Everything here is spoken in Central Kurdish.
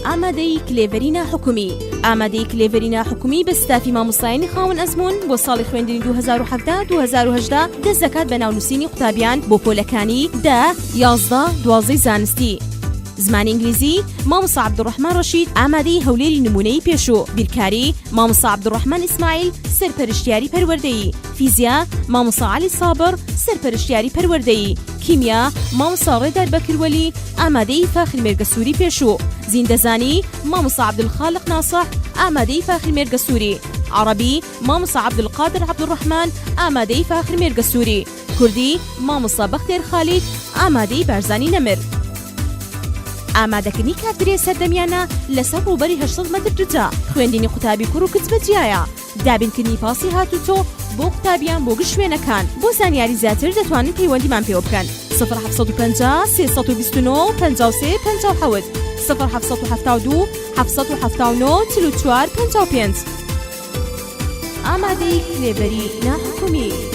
ئامادەیی کلێڤەری ناحکومی ئامادەیی کلێڤەری ناحکومی بە ستافی مامۆستایانی خاوەن ئەزموون بۆ ساڵی خوێندنی 2017 2018 دەست دەکات بە ناونووسینی قوتابیان بۆ پۆلەکانی دە، 11، دوازدەی زانستی. زمانی ئینگلیزی، مامۆستا عەبدولڕەحمان ڕەشید ئامادەیی هەولێری نموونەیی پێشوو، بیرکاری، مامۆستا عەبدولڕەحمان ئیسماعیل سەرپەرشتیاری پەروەردەیی، فیزیا، مامۆستا عەلی سابڕ سەرپەرشتیاری پەروەردەیی، کیمیا، مامۆستا ڕێدار بەکر وەلی ئامادەیی فاخر مێرگەسووری پێشوو، زیندەزانی، مامۆستا عەبدولخالق ناسح ئامادەیی فاخر مێرگەسووری، عەڕەبی، مامۆستا عەبدولقادر عەبدولڕەحمان ئامادەیی فاخر مێرگەسووری، کوردی، مامۆستا بەختێر خالید ئامادەیی بارزانی نەمر. ئامادەکردنی کافتریای سەردەمیانە لەسەر ڕووبەری 800 مەتر دوجا، خوێندنی قوتابی کوڕ و کچ بە جیایە، دابینکردنی پاسی هاتوچۆ بۆ قوتابیان بۆ گشت شوێنەکان. بۆ زانیاری زیاتر دەتوانن پەیوەندیمان پێوە بکەن، سفر 750 329 53 57، سفر 772 779 44 55. ئامادەیی کلێڤەری ناحکومی.